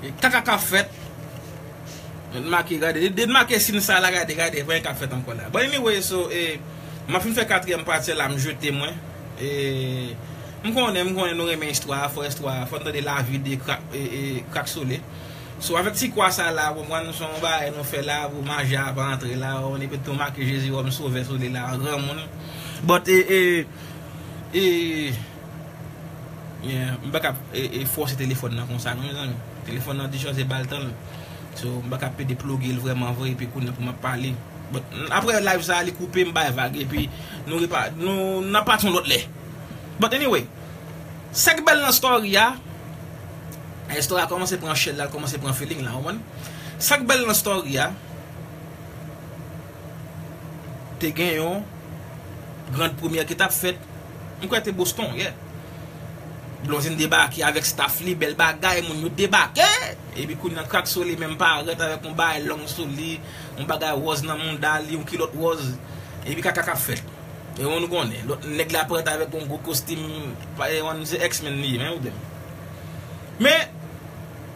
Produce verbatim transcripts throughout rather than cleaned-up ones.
E kaka k ap fèt. Make, gade, de make sin sa la, gade, gade, vwè k ap fèt ankò la. But anyway, so, e, m ap fin fè katriyèm pati la, m jete mwen. E, m konnen, m konnen nou renmen istwa a, fò istwa a, fò n tande lavi de Krak, e, e, Krak Sole. So, avèk ti kwa sa la, ou konprann, se yon bagay nou fè la, pou maji a pa antre la, ou konprann, epi tou make Jezi kòm sovè Sole la, an granmoun. But, e, e, e, Yeah, m pa ka, e, e, fòse telefòn nan konsa, non, mezanmi. Telefòn nan dechaje, ba l tan l. So, m pa ka pede ploge l vrèman vre, epi kounye a pou m ap pale. But, n-, apre live sa a, li koupe, m bay vag, epi nou repa-, nou, n ap pati yon lòt lè. But anyway, sa k bèl nan story a, e story a kòmanse pran chèl la, l kòmanse pran feeling la, ou konprann? Sa k bèl nan story a, te gen yon grand première ki t ap fèt. M kwè te Boston, yeah. Blondine debake avèk staff li, bèl bagay, moun yo debake. Epi kounye a Krak Sole menm parèt avèk yon bagay long sou li, yon bagay wòz nan mouda li, yon kilòt wòz. Epi kaka k ap fèt. E nou konnen, lòt nèg la parèt avèk yon gwo kostim, pa, e, se X-Men li ye, men ou de. Men,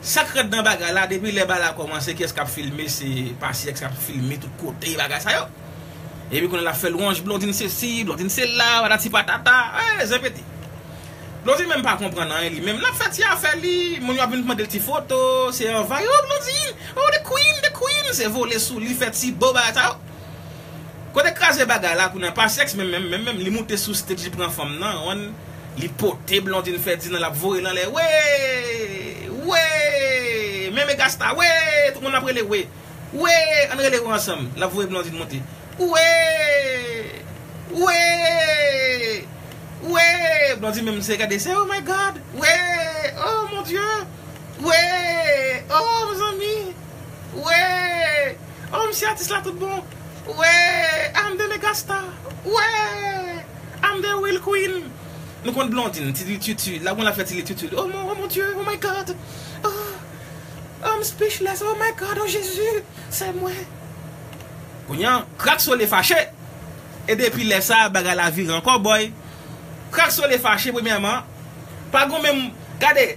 sa k rèd nan bagay la, depi lè bagay la kòmanse, kiyès k ap filme? Se Passy X k ap filme tout kote, bagay sa yo. Epi kounye a l ap fè lwanj, Blondine sesi, Blondine sela, patati patata, e, zen pete. Blondine menm pa konprann anyen, li menm l ap fè ti afè li, moun yo ap vin mande l ti foto, se anvayi, oh, Blondine, oh, the queen, the queen, se vole sou li, fè ti bo bagay sa yo. Kote kraze bagay la, kounye a Passy X menm, menm, menm, menm, li moute sou stage, li pran fanm nan, ou konprann, li pote Blondine, fè di nan, l ap voye l anlè, we, we, men Megasta, we, tout moun ap rele we, we, ann rele we ansanm, l ap voye Blondine monte, we, we, we, Blondine menm se gade, se oh my God, we, oh mon Dieu, we, oh mezanmi, we. Oh, m se atis la tout bon. Wè, I'm the megastar. Wè, I'm the real queen. Nou konn Blondine, ti li tutu, la moun la fè ti li tutu. Oh mon, oh mon Dieu, oh my God. Oh, I'm speechless, oh my God, oh Jezi, se mwen. Kounye a, Krak Sole fache. E depi lè sa a, bagay la vire ankò, boy. Krak Sole fache, premyèman. Pa gon menm, gade,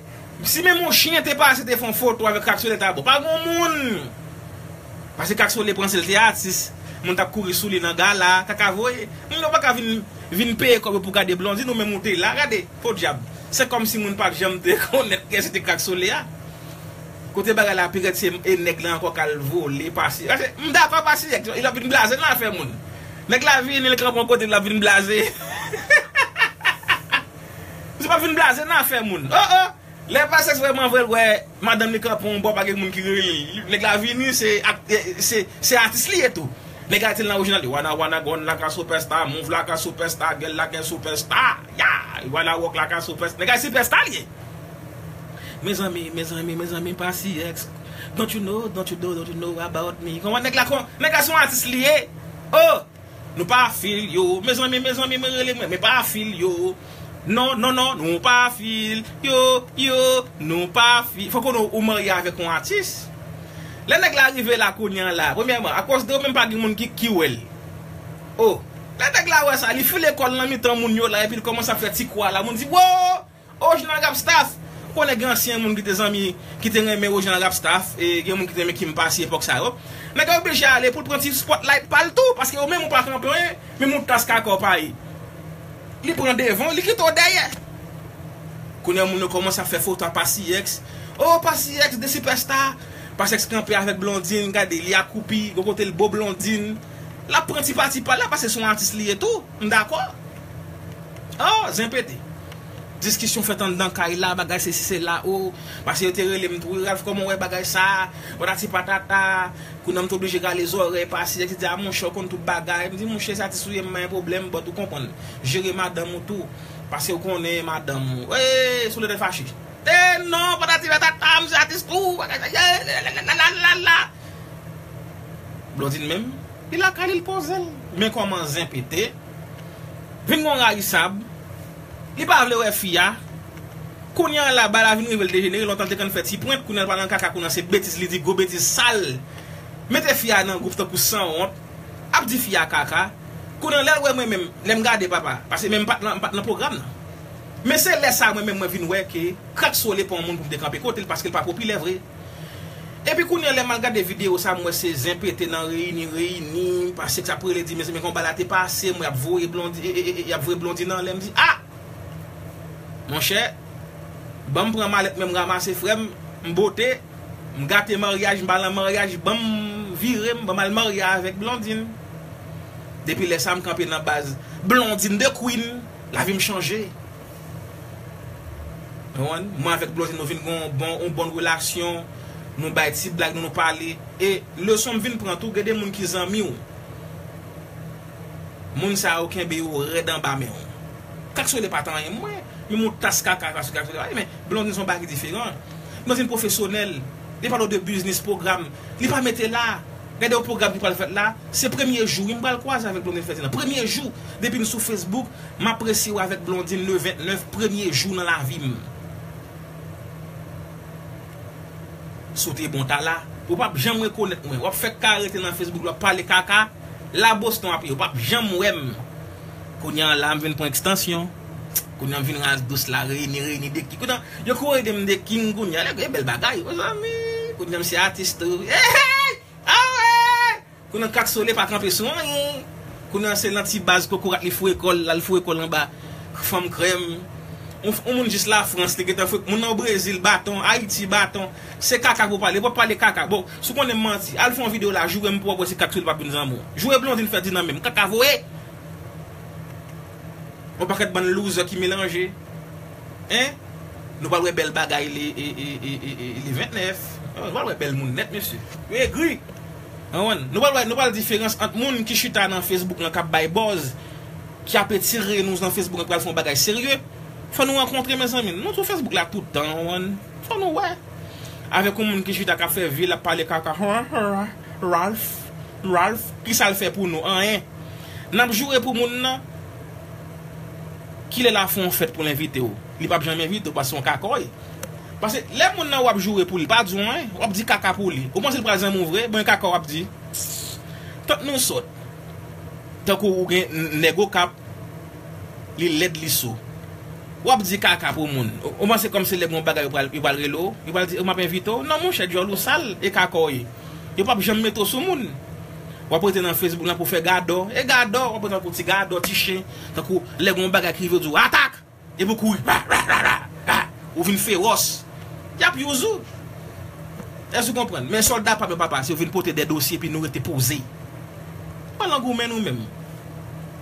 si menm yon chen te pase, te fè yon foto avèk Krak Sole, ta bon. Pa gon moun. Paske Krak Sole panse l te atis. Moun t ap kouri sou li nan gala, kaka voye. Moun yo pa ka vin, vin peye kòb yo pou gade Blondine, ou menm ou te la, gade, podyab. Se kòmsi moun pa t janm te konnèt kiyès ki te Krak Sole a. Kote bagay la pi rèd se e nèg la ankò k al vole Passy. Paske m dakò Passy X, l ap vin blaze nan afè moun. Nèg la vini, l kanpe yon kote, l ap vin blaze. Misye p ap vin blaze nan afè moun. Oh, oh! Lè Passy X vrèman vre, l wè madanm li kanpe yon bò, pa gen moun ki rele l. Nèg la vini, se ak-, se, se atis li ye tou. Nèg la te nan orijinal li. Wanna, wanna, gone like a superstar, move like a superstar, girl like a superstar. Yeah, wanna walk like a superstar. Nèg la superstar li ye. Mezanmi, mezanmi, mezanmi, Passy X. Don't you know, don't you know, don't you know about me? Kòman nèg la kon, nèg la se yon atis li ye. Oh! Nou pa feel yo. Mezanmi, mezanmi, mwen rele mwen, men pa feel yo. Non, non, non, nou pa feel yo, yo, nou pa feel. Fòk ou, ou marye avèk yon atis. Lè nèg la rive la kounye a la, premyèman, akòz de ou menm pa gen moun ki, ki wè l. Oh, lè nèg la wè sa, li file kò l nan mitan moun yo la, epi l kòmanse ap fè ti kwa la. Moun di, wo! Orijinal Rap Staff. Ou konnen gen ansyen moun ki te zanmi, ki te renmen Orijinal Rap Staff, e gen moun ki te renmen Kim Passy epòk sa yo. Nèg la oblije ale pou l pran ti spotlight pa l tou, paske ou menm ou pa kanpe anyen, menm yon tas kaka w pa ye. Li pran devan, li kite w dèyè. Kounye a moun yo kòmanse ap fè foto a Passy X. Oh, Passy X, the superstar. Passy X kanpe avèk Blondine, gade, li akoupi, gon kote l bo Blondine. L ap pran ti pati pa l la, paske se yon atis li ye tou. M dakò. Oh, zen pete. Diskisyon fèt anndan kay la, bagay sesi sela, oh. Paske yo te rele m tou, wi, Ralph, kòman w wè bagay sa? Patati patata. Kounye a m te oblije rale zòrèy Passy X, di, a monchè, w konn tout bagay. M di, monchè, se atis ou ye, m pa gen pwoblèm, but ou konprann. Jere madanm ou tou. Paske w konnen madanm ou. Hey, sou lè tèt fache. Eh non, patati patata, m se atis tou, bagay sa, la, la, la. Blondine menm, li lakay li, l poze l. Men kòman zen pete. Vin gon rayisab. Li pa vle wè fi a. Kounye a la, bagay la vin rive l dejenere. Lontan l te konn fè ti pwent, kounye a l pa nan kaka, kounye a se betiz li di, gwo betiz sal. Mete fi a nan gwoup tankou sanwont. Ap di fi a kaka. Kounye a lè l wè mwen menm, lè m gade papa, paske menm m pa t nan, m pa t nan pwogram nan. Men se lè sa a mwen menm mwen vin wè ke Krak Sole pa yon moun pou m te kanpe kote l, paske l pa popilè vre. Epi kounye a lè m al gade videyo sa, m wè se zen pete nan reyini, reyini, paske sa ap rele di, mezanmi, konba la te pase, m wè y ap voye Blondine, e, e, e, e, y ap voye Blondine anlè, m di, ah! Monchè, ban m pran malèt mwen, m ranmase frè m, m bote, m gate maryaj, m pa nan maryaj, ban m vire, m ban m al marye avèk Blondine. Depi lè sa, m kanpe nan baz Blondine the Queen, lavi m chanje. Ou konprann? Mwen avèk Blondine, nou vin gen yon bon, yon bon relasyon, nou bay ti blag, nou, nou pale. E leson m vin pran tou, gen de moun ki zanmi w. Moun sa yo kenbe yo rèd anba men w. Kak Sole pa t anyen mwen, menm yon tas kaka, Kak Sole, Kak Sole pa ye, men Blondine se yon bagay ki diferan. Blondine pwofesyonèl, li pale w de biznis, pwogram, li pa mete la. Gade yon pwogram ki pral fèt la, se premye jou wi m pral kwaze avèk Blondine Ferdinand. Premye jou, depi m sou Facebook, m apresye w avèk Blondine le vennèf, premye jou nan lavi m. Si w te bon ta la, ou p ap janm rekonèt mwen. W ap fèk ka rete nan Facebook la, w ap pale kaka. La Boston ap ye, ou p ap janm wè m. Kounye a la, m vin pran ekstansyon. Kounye a m vin raz dous la, reyini, reyini de king. Kounye a, yo kou reyini de king kounye a. Lè gen bèl bagay, mezanmi. Kounye a m se atis tou. Hey, hey! Ah ouais! Kounye a Kak Sole pa kanpe sou anyen. Kounye a se nan ti baz kokorat li foure kò l, l al foure kò l anba fanm krèm. On, on moun jis Lafrans, li gentan foure. Moun nan Brezil, baton. Ayiti, baton. Se kaka pou pale. Pou pale kaka. Bon, si w konnen m manti, al fè yon videyo la, joure m pou w wè si Kak Sole p ap vin zanmi w. Joure Blondine Ferdinand menm. Kaka voye. Yon pakèt bann loser ki melanje. Hein? Nou pral wè bèl bagay le, e, e, le vennèf. Oh, nou pral wè bèl moun nèt, mesye. Yo egri. Ou konprann? Nou pral wè, nou pral diferans ant moun ki chita nan Facebook lan k ap bay buzz, ki ap etire nou nan Facebook lan, pral fè yon bagay serye. Fò nou rankontre, mezanmi. Nou sou Facebook la tout tan, ou konprann? Fò nou wè. Avèk yon moun ki chita k ap fè vi l, ap pale kaka. Ralph, Ralph, kisa l fè pou nou? Anyen. N ap joure pou moun nan. Kilè l a fè yon fèt pou l envite w? Li p ap janm envite w paske se yon kaka w ye. Paske lè moun nan w ap joure pou li, pa di w anyen, w ap di kaka pou li. Ou panse l pral zanmi w vre? Bon, e kaka w ap di. Tant nou sòt. Tankou ou gen n-, nèg Okap, li lèd, li sou. W ap di kaka pou moun. Ou, ou panse kòm se lè gen yon bagay yo pral, yo pral rele w, yo pral di, "M ap envite w." Non, monchè, djòl ou sal, e kaka w ye. Yo p ap janm mete w sou moun. W ap rete nan Facebook lan pou fè gadò. E gadò, w ap rete tankou ti gadò, ti chen. Tankou lè gen yon bagay ki rive, yo di w, "Atak!" Epi w kouri, ra, ra, ra, ra, ra. Ou vin fewòs. Y ap use ou. Èske w konprann? Men sòlda pa m yo, papa, se yo vin pote de dosye epi nou rete poze. Pa nan goumen nou menm.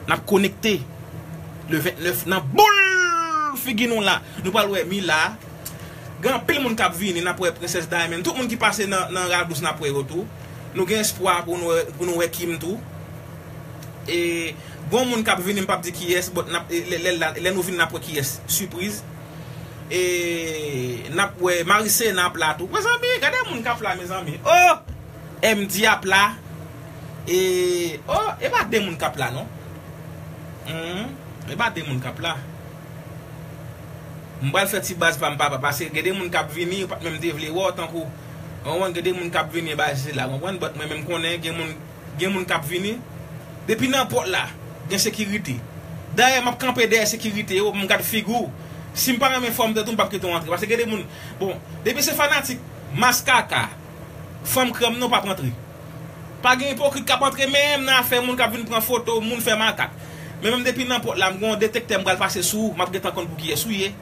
N ap konekte le vennèf nan boul figi nou la. Nou pral wè Mila. Gen anpil moun k ap vini, n ap wè Princess Diamond. Tout moun ki pase nan, nan Radous, n ap wè yo tou. Nou gen espwa pou nou wè, pou nou wè Kim tou. E, gon moun k ap vini, m p ap di kiyès, but n ap, e, lè, lè, lè, lè nou vini, n ap wè kiyès. Sipriz. E, n ap wè Marise n ap la tou. Mezanmi, gade moun k ap la, mezanmi. Oh! M D ap la. E, oh, e pa de moun k ap la, non. Hmm, e pa de moun k ap la. M pral fè ti baz pa m papa, paske gen de moun k ap vini, yo pa t menm te vle wè w, tankou, ou konprann, gen de moun k ap vini, bagay sila, ou konprann, but mwen menm konnen, gen moun, gen moun k ap vini. Depi nan pòt la, gen sekirite. Dayè, m ap kanpe dèyè sekirite yo, m gad figi w. Si m pa renmen fòm tèt ou, m p ap kite w antre. Paske gen de moun, bon, depi se fanatik Maskaka, fanm krèm non p ap antre. Pa gen ipokrit k ap antre menm nan afè moun k ap vin pran foto, moun fè makak. Men menm depi nan pòt la, m gen yon detektè m pral pase sou ou, m ap gentan konn pou kiyès ou ye.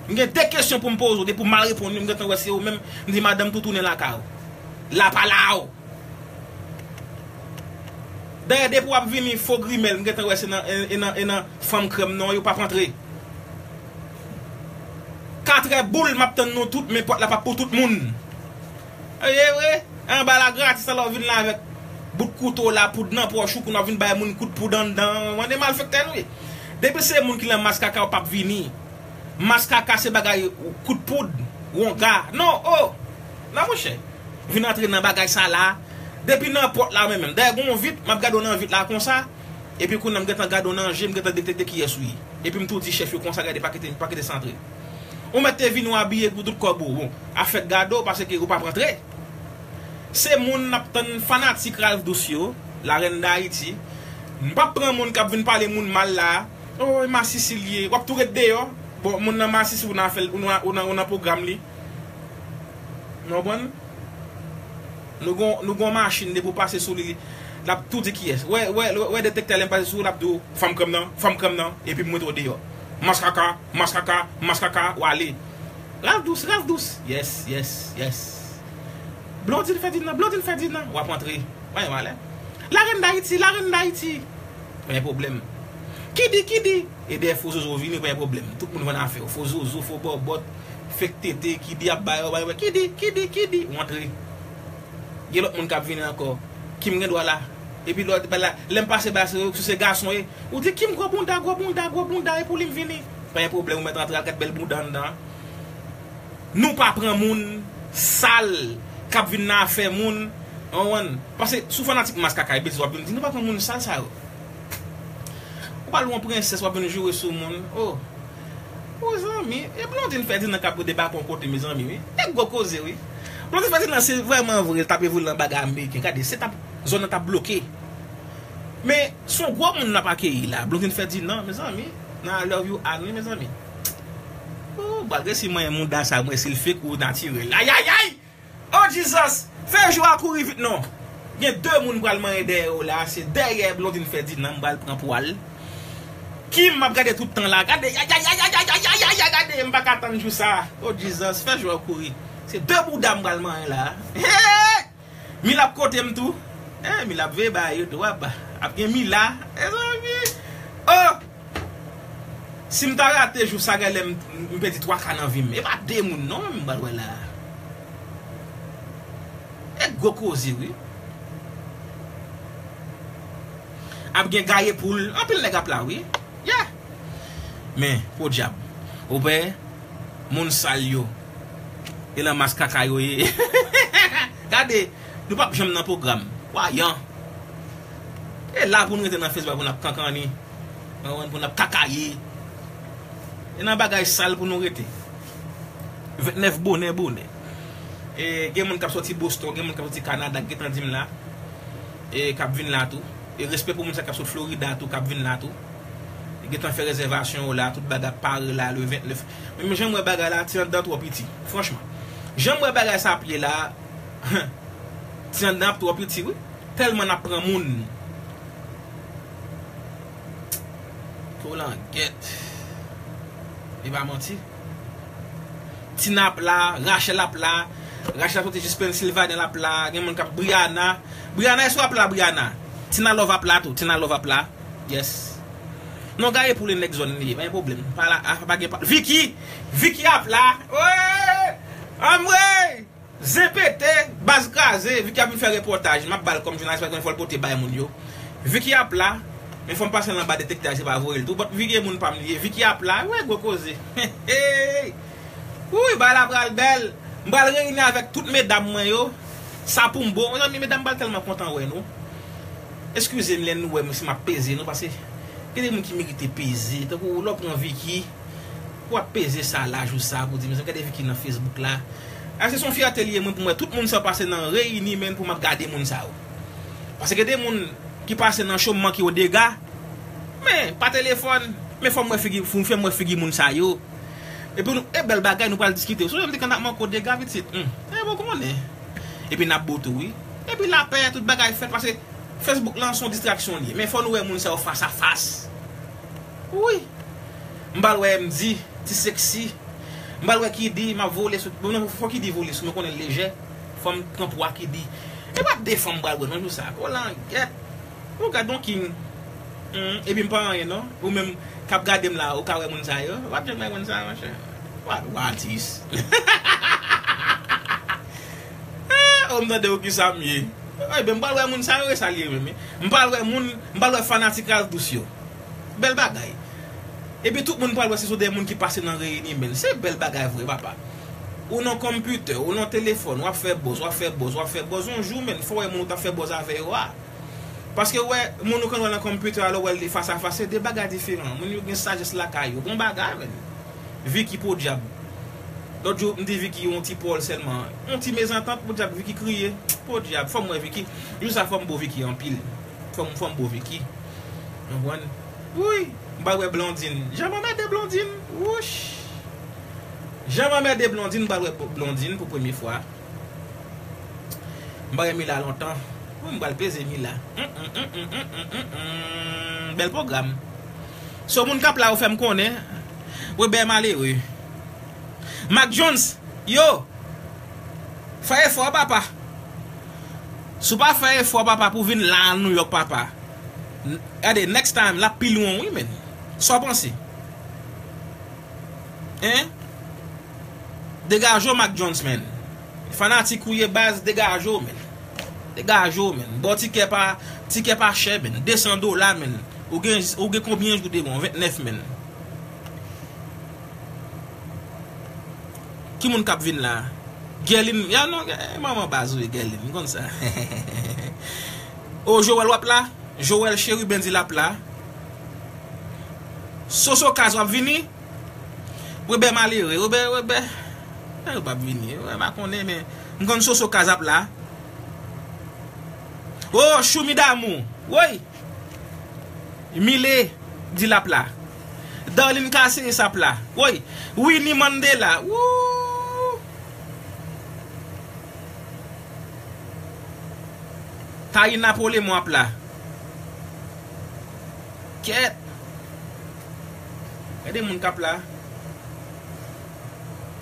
M gen de kesyon pou m poze w, depi w mal reponn li, m gentan wè se ou menm, m di madanm tou tounen lakay ou. La pa la ou. Dayè, depi w ap vini fo grimèl, m gentan wè se nan, e, e nan, e nan fanm krèm non, yo p ap antre. Katrè boul, m ap tann nou tout, men pòt la p ap pou tout moun. E vre, anba la gratis, alò w vin la avèk bout kouto la, poud nan pòch ou, kounye a w vin bay moun kout poud anndan, mande malfektè nou ye. Depi se moun ki nan Maskaka, yo p ap vini. Maskaka se bagay kout poud, wonga. Non, oh! Non, monchè. Vin antre nan bagay sa la. Depi nan pòt la, mwen menm. Dayè, gon vit, m ap gade w nan vit la konsa. Epi kounye a m gentan gade w nan je, m gentan detekte kiyès ou ye. Epi m tou di chèf yo konsa, gade, pa kite, pa kite sa antre. Ou mèt te vini w abiye pou tout kòb ou. Bon, afè gade w, paske ou p ap antre. Se moun n ap tann, fanatik Ralph Douce yo, la reine d'Haïti. M p ap pran moun k ap vin pale moun mal la. Oh, e masisi l ye. W ap tou ret deyò. Bon, moun nan masisi, ou nan afè l, ou nan, ou nan, ou nan pwogram li. Nou konprann? Nou gon, nou gon machin depi w pase sou li, l ap tou di kiyès. Wè, wè, wè detektè lè m pase sou ou, l ap di w, fanm krèm nan, fanm krèm nan, epi m mete w deyò. Maskaka, maskaka, maskaka, w ale. Ralph Dous, Ralph Dous. Yes, yes, yes. Blondine Ferdinand, Blondine Ferdinand, w ap antre. Mwen malè. Larenn Dayiti, Larenn Dayiti. Pa gen pwoblèm. Kidi, kidi. E dèyè fo zozo vini, pa gen pwoblèm. Tout moun vann afè yo. Fo zozo, fo bòbòt, fek tete, kidi ap ba yo, ba yo, kidi, kidi, kidi. W antre. Gen lòt moun k ap vini ankò. Kim gen dwa la. Epi lòt, ba la, lè m pase ba se, si se gason ye, ou di Kim gwo bounda, gwo bounda, gwo bounda, e pou li m vini. Pa gen pwoblèm, ou mèt antre al gad bèl bounda anndan an. Nou pa pran moun sal k ap vin nan afè moun. Ou konprann? Paske si w fanatik maskaka e betiz w ap vin di, nou pa pran moun sal sa yo. Ou pral yon prensès w ap vin joure sou moun. Oh. Oh, zanmi, e Blondine Ferdinand k ap debake yon kote, mezanmi, wi. E gwo koze, wi. Blondine Ferdinand, se vrèman vre, l t ap evolye nan bagay ameriken. Gade, se t ap, zòn nan t ap bloke. Men, se yon gwo moun l ap akeyi la. Blondine Ferdinand, mezanmi. Nan I love you, Anne, wi, mezanmi. Oh, bal resi manyen mouda sa, mwen, si l fek ou natirèl. Ayayay! Oh, Jesus! Fè jou a kouri vit, non. Gen de moun m pral manyen dèyè yo la. Se dèyè Blondine Ferdinand m pral pran pwal. Kim m ap gade tout tan la. Gade, ayayay, gade, m pa ka tann jou sa. Oh, Jesus, fè jou a kouri. Se de bouda m pral manyen la. Hey! Mila ap kote m tou. Eh, Mila ap veye bagay yo tou, ap, ap gen Mila. Mezanmi. Oh! Si m ta rate jou sa, genlè m, m pèdi twa ka nan vi m. E pa de moun non, m pral wè la. E gwo koze, wi. Ap gen gaye poul. Anpil nèg ap la, wi. Yeah. Men, podyab. Ou wè, moun sal yo. E nan maskaka yo ye. Gade, nou p ap janm nan pwogram. Wayan. E la pou nou rete nan Facebook, pou n ap kankanni. Ou konprann, pou n ap kakaye. E nan bagay sal pou nou rete. Ventnèf bonè, bonè. E gen moun k ap soti Boston, gen moun k ap soti Kanada, k gentan di m la. E k ap vin la tou. E respè pou moun sa k ap sot Florida tou, k ap vin la tou. Yo gentan fè rezèvasyon yo la, tout bagay ap pare la, le ventnèf. Men, men jan m wè bagay la, ti anndan twò piti. Franchman. Jan m wè bagay sa ap ye la, ti anndan ap twò piti, wi. Tèlman n ap pran moun. Kolangèt. E pa manti. Tina ap la, Rachel ap la. Rachel ap soti jis Pennsylvania, l ap la. Gen moun k ap, Brianna. Brianna, èske w ap la, Brianna? Tina Love ap la tou, Tina Love ap la. Yes. Non, gaye pou le nèg zòn li ye, pa gen pwoblèm. Pa la, a, pa gen pa. Vicky! Vicky ap la. Wi! Anmwey! Zen pete, baz kraze, Vicky ap vin fè repòtaj. M ap ba l kòm jounalis, paske fò l pote bay moun yo. Vicky ap la, men fò m pase l anba detektè, se pa voye l tou. But Vicky e moun pa m li ye. Vicky ap la, wè gwo koze. Hey! Wouy, bagay la pral bèl. M pral reyini avèk tout medam mwen yo. Sa pou m bon. Mezanmi, medam pral tèlman kontan wè nou. Eskize m lè nou wè m si m ap peze nou, paske gen de moun ki merite peze. Tankou lè w pran Vicky, w ap peze sa laj ou sa pou di, mezanmi, gade Vicky nan Facebook la. A, se yon fyète li ye, mwen, pou mwen, tout moun sa pase nan reyini, men pou m ap gade moun sa yo. Paske gen de moun ki pase nan cho m manke yo dega, men pa telefòn, men fò m wè figi, fò m fè m wè figi moun sa yo. Epi nou, e bèl bagay, nou pral diskite. Sonje m te konn ap manke w dega pitit. Hmm. E bon konnen. Epi n ap bo tou, wi. Epi lapè, tout bagay fèt, paske Facebook lan se yon distraksyon li ye. Men fò nou wè moun sa yo fas a fas. Wi. M pral wè M D, ti seksi. M pral wè Kidi, m ap vole sou. Bon, non, fò Kidi vole sou mwen, konnen l lejè. Fò m pran pwa Kidi. E pa de fanm m pral wè, non, jou sa. Kolangèt. Ou gad yon king. Hmm, epi m pa anyen, non. Ou menm k ap gade m la, ou ka wè moun sa yo. W ap janm wè moun sa yo, monchè. What, what is? Oh, m tande ou kisa m ye. Ebyen, m pral wè moun sa yo, e sa l ye menm, wi. M pral wè moun, m pral wè fanatik Ralph Dous yo. Bèl bagay. Epi tout moun pral wè se sou de moun ki pase nan reyini, men se bèl bagay vre, papa. Ou nan konpitè, ou nan telefòn, w ap fè buzz, w ap fè buzz, w ap fè buzz. Yon jou, men, fò w wè moun ou t ap fè buzz avè yo a. Paske w wè, moun ou konn wè nan konpitè a, lè w wè l fas a fas, se de bagay diferan. Moun yo gen sajès lakay yo. Bon bagay, men. Vicky podyab. Lòt jou, m di Vicky yon ti pòl sèlman. Yon ti mezantant, podyab, Vicky kriye. Podyab, fò m wè Vicky. Jou sa, fò m bo Vicky anpil. Fò m, fò m bo Vicky. Ou konprann? Wi, m pral wè Blondine. Jan m anmède Blondine. Wouch. Jan m anmède Blondine, m pral wè Blondine pou premye fwa. M pa wè Mila lontan. Wi, m pral peze Mila. Mm, mm, mm. Bèl pwogram. So, moun k ap la, yo fè m konnen. Webè malere. Mac Jones, yo! Fè efò, papa. Si w pa fè efò, papa, pou vin la New York, papa. N-, gade, next time, l ap pi lwen, wi, men. Sa w panse? Hein? Degaje w, Mac Jones, man. Fanatik ou ye, baz, degaje w, man. Degaje w, man. Bon, tikè pa, tikè pa chè, man. De san dola, man. Ou gen, ou gen konbyen jou devan w? Vennèf, man. Ki moun k ap vin la? Gèlin, ya non, eh, manman baz ou ye, Gèlin, m konn sa. O, Joel, w ap la? Joel Chérubin di l ap la. Soso Kaz, w ap vini? Webè malere, Webè, Webè. Eh, yo p ap vini. Webè pa konnen, men m konn Soso Kaz ap la. Oh, Choumi Damou. Woy. Mile di l ap la. Darline Casséus ap la. Woy. Winnie Mandela. Woo. Taïna Polémon ap la. Kèt. Gade moun k ap la.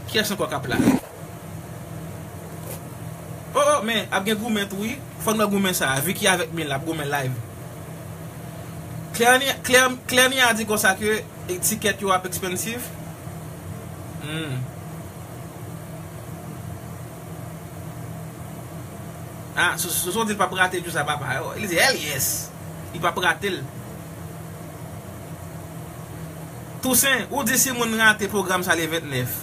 Kiyès ankò k ap la? Oh, oh, men, ap gen goumen tou, wi. Fò n wè goumen sa a. Vicky avèk Mila ap goumen live. Clerny, Cler-, Clerny a di konsa ke e, tikèt yo ap expensive? Hmm. Ah, Soso, Soso di l p ap rate jou sa, papa. Yo, li di, hell yes. Li p ap rate l. Toussaint, ou di si moun rate pwogram sa le vennèf,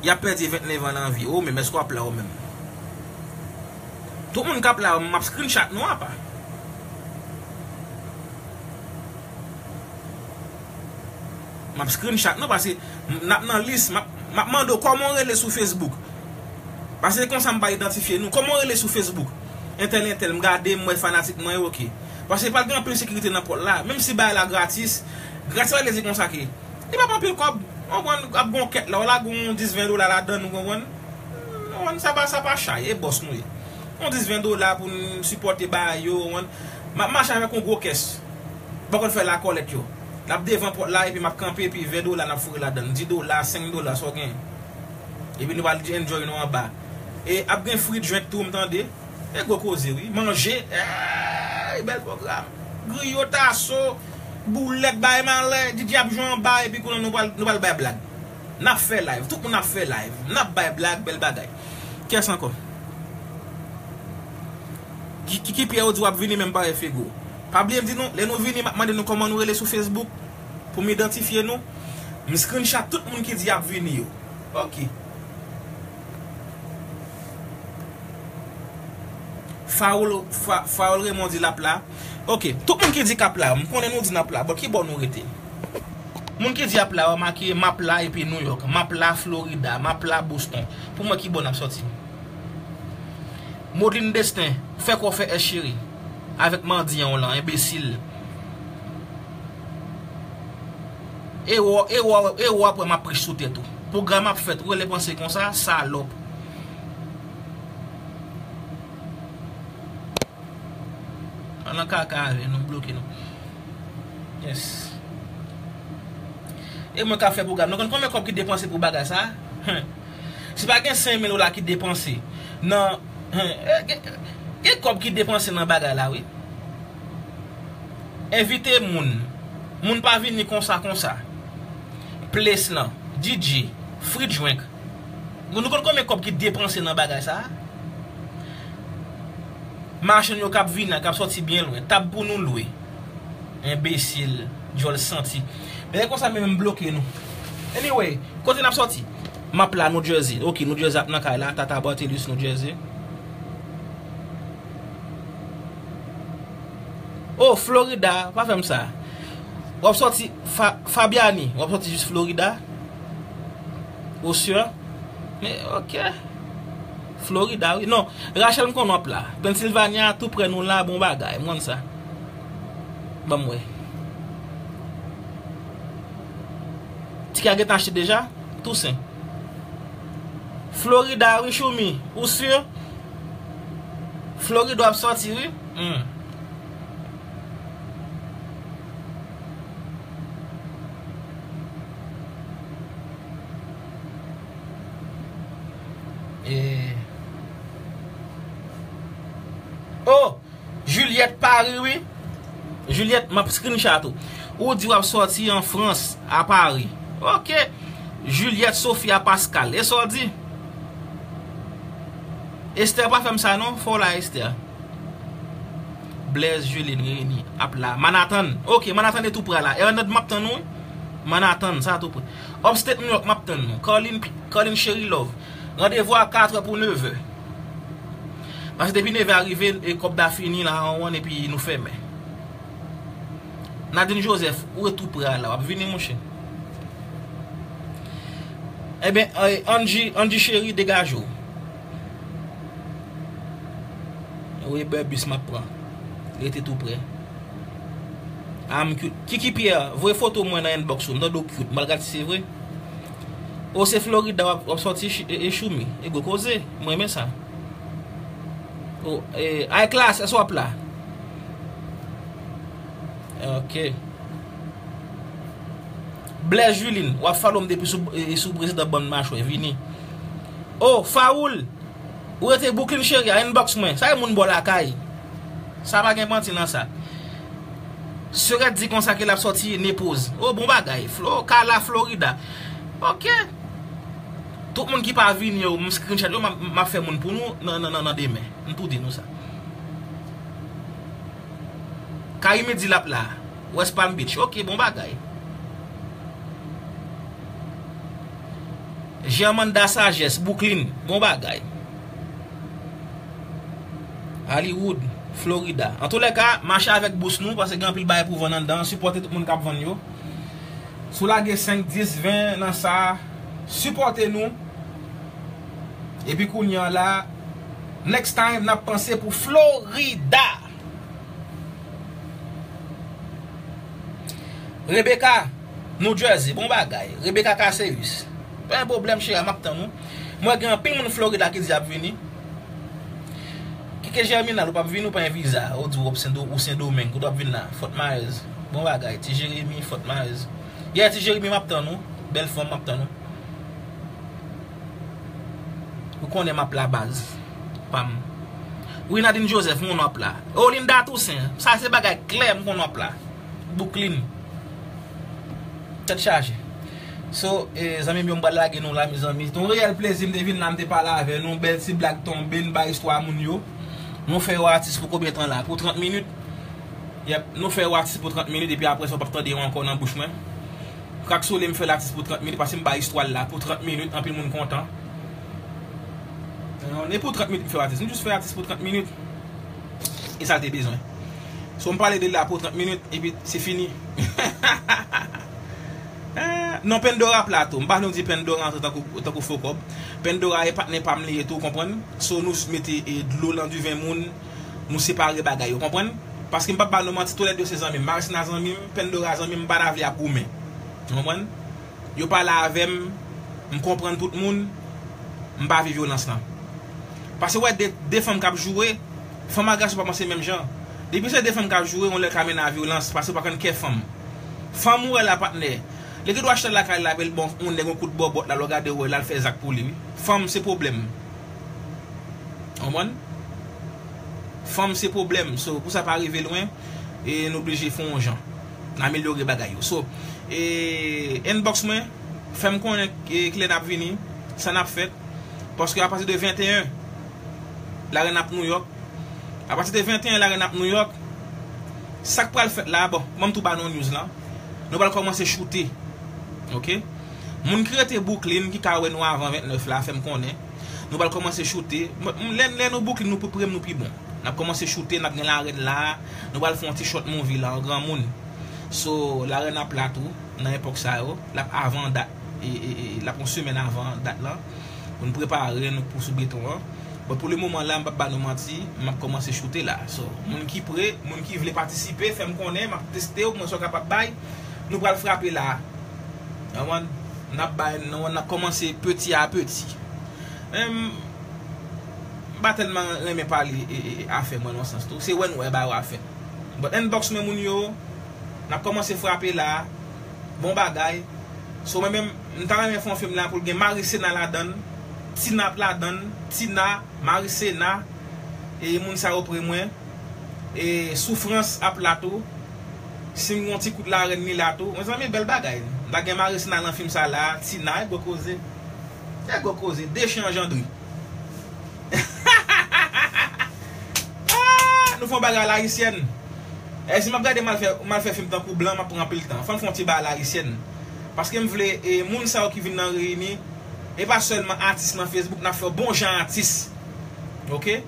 y ap pèdi vennèf an nan vi. Ou menm, èske w ap la ou menm? Tout moun k ap la, m ap screenshot nou apa. M ap screenshot nou, paske m, n ap nan lis, m ap, m ap mande w kòman w rele sou Facebook. Paske se konsa m pa idantifye nou. Kòman w rele sou Facebook? Entèl, entèl, m gade, m wè fanatik mwen yo, oke. Paske pral gen anpil sekirite nan pòt la. Menm si bagay la gratis, gratis sa vle di konsa ke li p ap anpil kòb. Ou konprann, ap gon kèt la, w lage yon dis, ven dola ladann, ou konprann? Ou konprann, sa pa, sa pa chay, e bòs nou ye. Yon dis, ven dola pou n sipòte bagay yo, ou konprann? M ap mache avèk yon gwo kès. M pa konn fè lakòlèt yo. L ap devan pòt la, epi m ap kanpe, epi ven dola n ap foure ladann. Dis dola, senk dola, sa w gen. Epi nou pral enjoy nou anba. E ap gen free drink tou, m tande. E gwo koze, wi. Manje. Ey, bèl pwogram. Griyo, taso, boulèt, bay malè. D J ap jwe anba, epi kounye a nou pral, nou pral bay blag. N ap fè live. Tout moun ap fè live. N ap bay blag, bèl bagay. Kiyès ankò? Ki, ki, ki pyè ou di w ap vini, men m pa wè figi w? Pa bliye m di nou, lè nou vini, m ap mande nou kòman nou rele sou Facebook pou m idantifye nou. M screenshot tout moun ki di y ap vini yo. Ok. Faoul, Fa-, Faoul Raymond di l ap la. Ok, tout moun ki di k ap la, m konnen nou di n ap la, bon, ki bò nou rete? Moun ki di ap la, yo make m ap la epi New York, m ap la Florida, m ap la Boston. Pou mwen, ki bò n ap sòti? Modeline Destin, fè kò fè S cheri. Avèk mandiyan w lan, enbesil. E wè, e wè, e wè apre m ap prich sou tèt ou. Pwogram ap fèt, ou rele panse konsa, salòp. An nan kaka avè nou, bloke nou. Yes. E mwen k ap fè pwogram. Nou konn konbyen kòb ki depanse pou bagay sa? Hen. Si pa gen senk mil dola ki depanse nan, hen, e, gen, gen kòb ki depanse nan bagay la, wi. Envite moun. Moun pa vini konsa, konsa. Ples lan, D J, free drink. Nou konn konbyen kòb ki depanse nan bagay sa a? Machann yo k ap vini, k ap sòti byen lwen. Tab pou nou lwe. Enbesil, djòl santi. Men lè konsa menm m bloke nou. Anyway, kote n ap sòti? M ap la New Jersey. Ok, New Jersey ap nan kay la. Tata Bartelus, New Jersey. Oh, Florida, pa fè m sa. W ap sòti Fa-, Fabiani, w ap sòti jis Florida? Ou si? Men, ok. Florida, wi. Non, Rachel, m konn w ap la. Pennsylvania, tou prè nou la, bon bagay. M konn sa. Ban m wè. Tikè a gentan achte deja? Tousen. Florida, wi, Choumi. Ou si? Florida w ap sòti, wi. Hmm. E... Oh! Juliette Paris, wi. Juliette, m ap screenshot ou. Ou di w ap sòti an Frans, a Paris. Ok. Juliette Sophia Pascal. E sa w di? Esther pa fè m sa non. Fò w la, Esther. Blaise Juline Réuni ap la. Manhattan. Ok, Manhattan e tou prè la. Hernand, m ap tann ou. Manhattan, sa tou prè. Upstate New York, m ap tann nou. Carline, Carline Cherie Love. Randevou a katrè pou nevè. Paske depi nevè a rive, e kòb la fini la, an wonn, epi nou fèmen. Nadine Joseph, ou e tou prè a la, w ap vini, monchè. Ebyen, eh, Angie, Angie Cherie, degaje w. Wi, Bèbis m ap pran. Rete tou prè. I'm cute. Kiki Pierre, voye foto mwen nan inbox ou. M tande w cute. M al gade si se vre. O, se Florida w ap, w ap sòti, e, e Choumi. E gwo koze. Mwen renmen sa. O, e, ay Klass, èske w ap la? Ok. Blaise Juline, w ap follow m depi sou, e, sou prezidan bann machwè, vini. O, Faoul, ou rete Brooklyn cheri a, inbox mwen. Sa e moun bò lakay. Sa pa gen manti nan sa. Serèt di konsa ke l ap sòti Naples. O, bon bagay. Flo, Carla, Florida. Ok. Tout moun ki pa vini yo, m screenshot yo, m ap, m ap fè moun pou nou nan, nan, nan, nan demen. M tou di nou sa. Karimi di l ap la. West Palm Beach. Ok, bon bagay. Germanda Sagesse, Brooklyn. Bon bagay. Hollywood, Florida. Antoulèka, mache avèk bous nou, paske gen anpil bagay pou vann anndan an. Sipòte tout moun k ap vann yo. Si w lage senk, dis, ven nan sa, sipòte nou. Epi kounye a la, next time, n ap panse pou Florida. Rebecca, New Jersey, bon bagay. Rebecca Caceus. Pa gen pwoblèm, cheri, m ap tann ou. Mwen gen anpil moun Florida ki di y ap vini. Keke Germinal, ou p ap vini, ou pa gen viza. Ou di w ap Sendo-, ou Sendomeng, kote w ap vin la? Fort Myers. Bon bagay, Ti Jeremi, Fort Myers. Yeah, Ti Jeremi, m ap tann ou. Bèl fanm, m ap tann ou. Ou konnen m ap la baz. Pam. Wi, Nadine Joseph, m konnen w ap la. Olinda Toussaint, sa se bagay klè, m konnen w ap la. Brooklyn. Tèt chaje. So, e, zanmi m yo, m pral lage nou la, mezanmi. Se yon reyèl plezi m te vin la, m te pale avè nou. Bèl ti blag tonbe, n bay istwa moun yo. Nou fè yo atis pou konbyen tan la? Pou trant minit. Yep, nou fè yo atis pou trant minit, epi apre sa, w p ap tande yo ankò nan bouch mwen. Kraksole, m fè l atis pou trant minit, paske m bay istwa l la pou trant minit, anpil moun kontan. Non, e pou trant minit m fè yo atis. M jis fè atis pou trant minit. E sa l te bezwen. So, m pale de l la pou trant minit, epi se fini. Ah, non, Pandora ap la tou. M pa vle w di Pandora antre tankou, tankou fo kòb. Pandora e patnè pa m li ye tou, konprann? So, nou mete, e, dlo nan diven moun, nou separe bagay yo, konprann? Paske m p ap ba nou manti, toulède yo se zanmi m. Marisina zanmi m, Pandora zanmi m, m pa ta vle ap goumen. Ou konprann? Yo pale avè m, m konprann tout moun, m pa vle vyolans lan. Paske w wè de, de fanm k ap joure, fanm ak gason pa panse menm jan. Depi se de fanm k ap joure, yon lè ka mennen a vyolans, paske w pa konn kè fanm. Fanm ou wè la, patnè, li gen dwa chita lakay la, epi l bon, yon nèg yon kout bòbòt la, lè w gade w wè l al fè zak pou li, wi. Fanm se pwoblèm. Konprann? Fanm se pwoblèm. So, pou sa pa rive lwen, e n oblije fè yon jan. N amelyore bagay yo. So, e, inbox mwen, fè m konnen, e, kilè n ap vini, sa n ap fèt. Paske apati de venteyen, Larèn ap Nouyòk. Apati de venteyen, Larèn ap Nouyòk. Sa k pral fèt la, bon, ban m tou ba nou news lan. Nou pral kòmanse choute. Ok? Moun ki rete Brooklyn, ki ka wè nou avan ventnèf la, fè m konnen. Nou pral kòmanse choute. M, m, lè, lè nou Brooklyn, nou pi pre m, nou pi bon. N ap kòmanse choute, n ap gen Larèn la. Nou pral fè yon ti short movie la, an granmoun. So, Larèn ap la tou, nan epòk sa yo. L ap avan dat, e, e, e, l ap yon semèn avan dat lan. Pou n prepare nou pou sou beton an. Bon, pou le moman la, m p ap ba nou manti, m ap kòmanse choute la. So, moun ki pre, moun ki vle patisipe, fè m konnen, m ap teste w, mwen sa w kapab bay. Nou pral frape la. Ou konprann? N ap bay, nou, n ap kòmanse peti a peti. Em, pa tèlman renmen pale e, e, e, afè mwen nan sans tou. Se wè nou wè bagay yo ap fèt. But inbox mwen moun yo, n ap kòmanse frape la. Bon bagay. So mwen menm, m ta renmen fè yon fim la pou l gen Marisena ladann, Tina ap ladann, Tina, Marisena, e moun sa yo pre mwen. E Soufrans ap la tou. Si m gen yon ti kout larèn li la tou. Mezanmi, bèl bagay. M ta gen Marisena nan fim sa la, Tina, e gwo koze. E gwo koze, Dechanj Andre. Ah, nou fè yon bagay a la ayisyèn. E si m ap gade m al fè, m al fè fim tankou blan, m ap pran anpil tan. Fò n fè yon ti bagay a la ayisyèn. Paske m vle, e, moun sa yo ki vin nan reyini, e pa sèlman atis nan Facebook, n ap fè bon jan atis. Oke?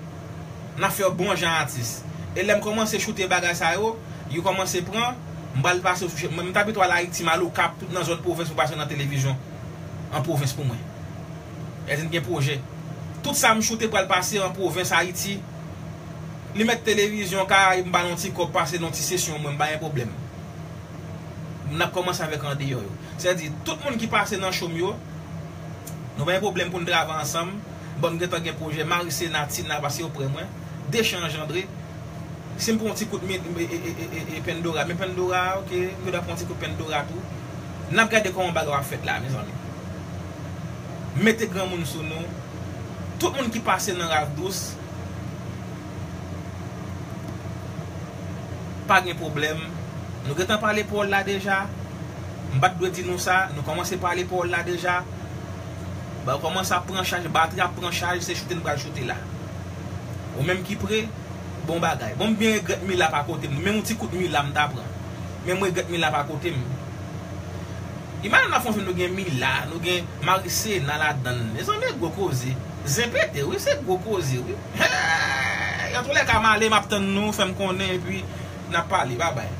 N ap fè bon jan atis. E lè m kòmanse choute bagay sa yo, yo kòmanse pran, m pral pase sou, mwen, m t abitye al Ayiti, m al Okap, tout nan zòn pwovens, m pase nan televizyon an pwovens pou mwen. Edin gen pwojè. Tout sa m choute pral pase an pwovens Ayiti. Li mèt televizyon Karayib, m ba l yon ti kòb, pase nan ti sesyon mwen, m pa gen pwoblèm. N ap kòmanse avèk andeyò yo. Sètadi, tout moun ki pase nan show m yo, nou pa gen pwoblèm pou n travay ansanm. Bon, m gentan gen pwojè Marisena, Tina, paske yo pre mwen. Dechanj Andre. Si m pran yon ti kout mi, e, e, e, e, e, Pandora. Men Pandora, oke, m dwe pran yon ti kout Pandora tou. N ap gade kòman bagay yo ap fèt la, mezanmi. Mete granmoun sou nou. Tout moun ki pase nan Ralph Dous, pa gen pwoblèm. Nou gentan pale pawòl la deja. M pa t dwe di nou sa, nou kòmanse pale pawòl la deja. Ba kòmanse ap pran chaj, batri ap pran chaj, se choute n pral choute la. Ou menm ki pre, bon bagay. Bon, m byen regrèt Mila pa kote m. Menm yon ti kout Mila m ta pran. Men m regrèt Mila pa kote m. Imajine n ap fè yon fim, nou gen Mila, nou gen Marisena ladann. Mezanmi, gwo koze. Zen pete, wi, se gwo koze, wi. Hey! Antoulèka, m ale, m ap tann nou, fè m konnen, epi n ap pale. Babay.